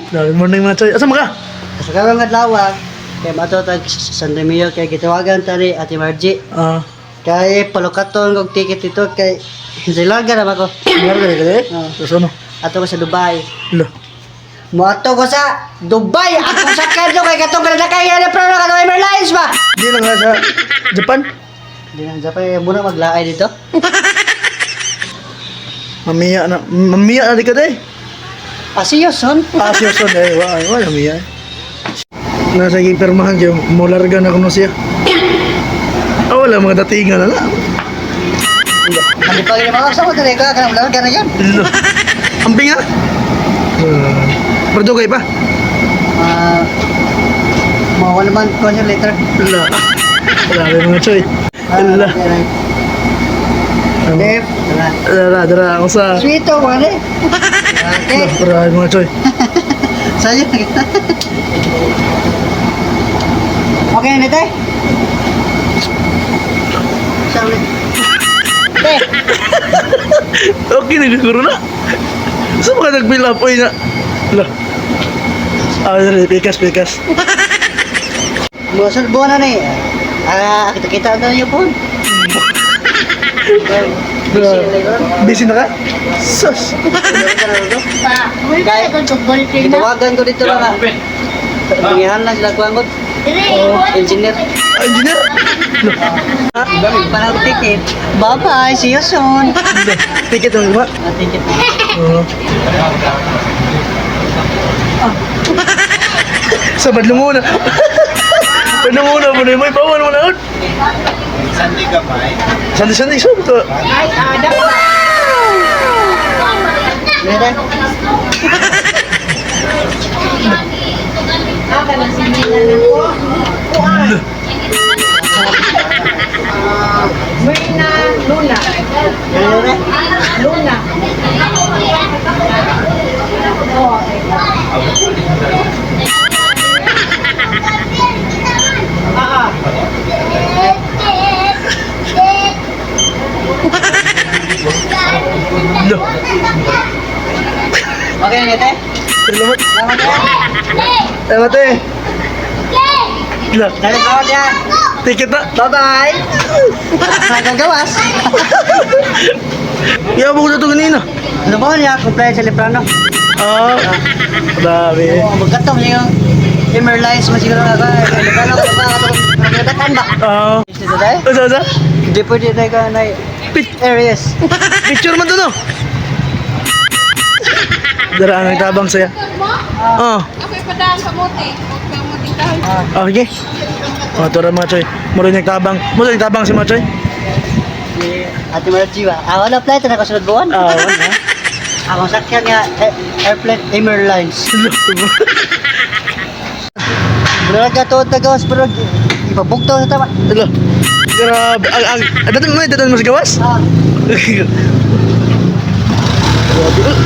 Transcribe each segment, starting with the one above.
Good morning, mga choy. Asa man ka? Sa karong adlaw, kay mato tag San Remio kay gitawagan tani Ate Margie. Kay palukaton kog ticket dito kay Silaga na ba ko? Meron ka dito eh? Ah. Sa ano? Ato ko sa Dubai. Lo. Moato ko sa Dubai. Ako sa kadlo kay katong kanadakay na pro na katong Airlines ba? Di lang ka sa Japan? Di na Japan muna maglaay dito. Mamiya na. Mamiya na di ka day. Ah, see you soon. Ah, siya son eh. Wa, wa, mamiya. Nasa gipirmahan siya. Mularga na kuno siya. Ah, wala mga datingan na na. Hindi pa gina mga sa ko dali ka kanang larga na yan. Lo. Amping ha? Pero dugay pa. Ah, mga 1 month ko niya later. Lo. Grabe, mga choy. Ah, Ala. okay, right. Dep, tara. Dara, dara. Ako sa. Sweet oh, wala. Okay. Grabe, mga choy. Sa'yo. Okay na tayo? Sorry. Te, Okay na siguro na. Sa mga nag-build up, oy na. Lo. Ah, dali, pikas, pikas. mga sulbo na ni. Ah, kita-kita na yung phone. Busy na yun. Busy na ka? Sus! Kaya, gitawagan ko dito lang ah. Pangihan lang sila kuwan ko. Engineer. Ah, engineer? Lo. Parang ticket. Bye-bye, see you soon. Lo. Ticket ang ba? Ah, ticket. Oo. Sa badlo muna. Badlo muna, badlo mo. Ipawan mo na. Sunday ka ba? Sandi, sandi, so to. Meron? Marina Luna. Meron na? Luna. Lo. Okay na tayo? Salamat. Salamat ya. Salamat eh. Lo. Salamat ya. Ticket na. Bye-bye. Hanggang gawas. Yaw mo ko na ito kanina. Ano ba niya? Compliant sa Liprano. Ah. Grabe. Oo, magkatong niya yung Airlines man siguro nga ba? Liprano ka ba? Katong ba? Ah. Dito tayo? Usa, usa? Hindi pwede tayo ka na areas. Picture man doon, oh. Dara, ang nagtabang saya. Oh. Ako ipadaan kamote. Kamote kahoy. Ah, okay. Oh, tura mga choy. Muro nagtabang. Muro nagtabang si mga choy. Si Ate Margie ba? Ah, wala flight na kasunod buwan. Ah, wala. Akong sakyan nga airplane Airlines. Bro, ka to gawas bro. Ipabugto sa tama. Alo. Grabe. Ang, datan mo sa gawas? Ah, Grabe.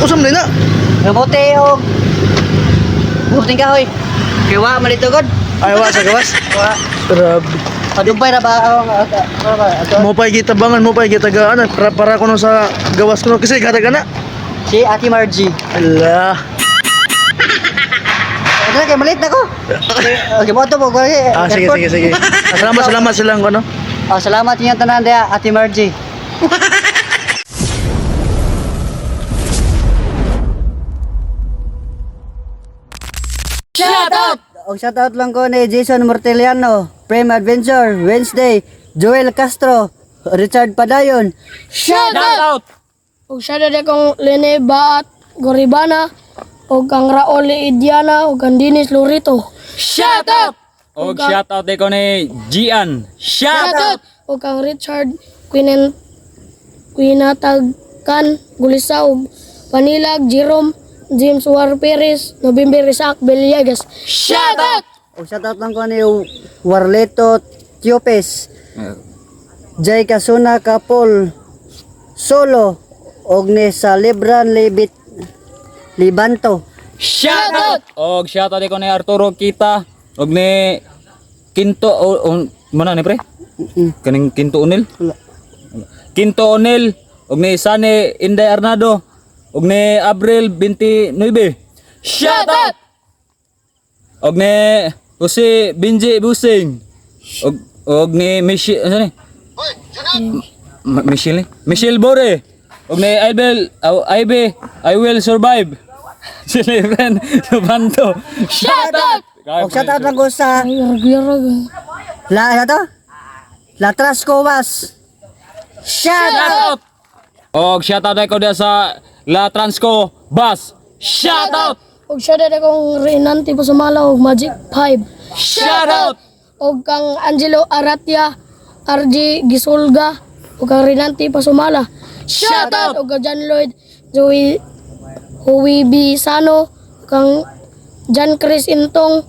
Usam na na. kamote og Buting kahoy. Kay wa man dito god. Ay, wa sa gawas. Wa. Grabe. Padumpay ra ba ang ano ba? Ato? Mo pa gitabangan, mo pa gitagaan para kuno sa gawas kuno kasi kada ka na. Si Ate Margie. Ala. Ano kay malit na ko. Okay, mo to mo ko. Ah, sige, sige, sige. Ah, salamat, salamat silang kuno. Ah, salamat inyong tanan diha, Ate Margie. Shout out! Og shout out lang ko ni Jason Morteliano, Prem Adventure, Wednesday, Joel Castro, Richard Padayon. Shout out! Ug siya na kong Lene Baat Goribana ug kang Raul Idiana ug kang Dennis Lorito. Shout out! Og shout out ko ni Gian. Shout out! Ug kang Richard Quinen Quinatagkan Gulisa ug Panilag Jerome James War Perez November Isaac Villegas. Shout out! Og shout out lang ko ni Warleto Tiopes, Jay Casuna Kapol, Solo, og ni Salibran Libit Libanto. Shout out! Og shout out ko ni Arturo Kita og ni Quinto o mana ni pre? Kaning Quinto Onel? Wala. Quinto Onel og ni Sane Inday Arnado og ni Abril 29. Shout out! Og ni Jose Benji Busing. Og ni Michelle, ano ni? Michelle ni? Michelle Bore. Og ni Ibel, oh, Ibe, I will survive. Si Lebron Subanto. Shout out! Og shout out lang ko sa Ay, yarag-yarag. La ano to? La Trascovas. Shout out! Shout out! Og shout out ko diya sa La Transco Bus. Shout out! Og shout out akong Renante Pasumala og Magic 5. Shout out! Og kang Angelo Aratia, RG Gisolga, og kang Renante Pasumala. Shout out! Og kang John Lloyd, Joey Huwi Bisano, kang John Chris Intong,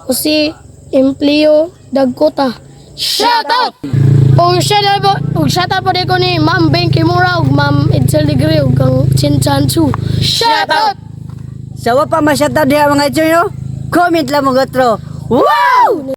Jose Empleo Dagkota. Shout out! Og shout out po, og shout out po di ko ni Ma'am Ben Kimura og Ma'am Edsel Degree og kang Chin Chan Chu. Shout out! Sa wa pa ma-shout out diha mga itso nyo, comment lang mo gotro. Wow!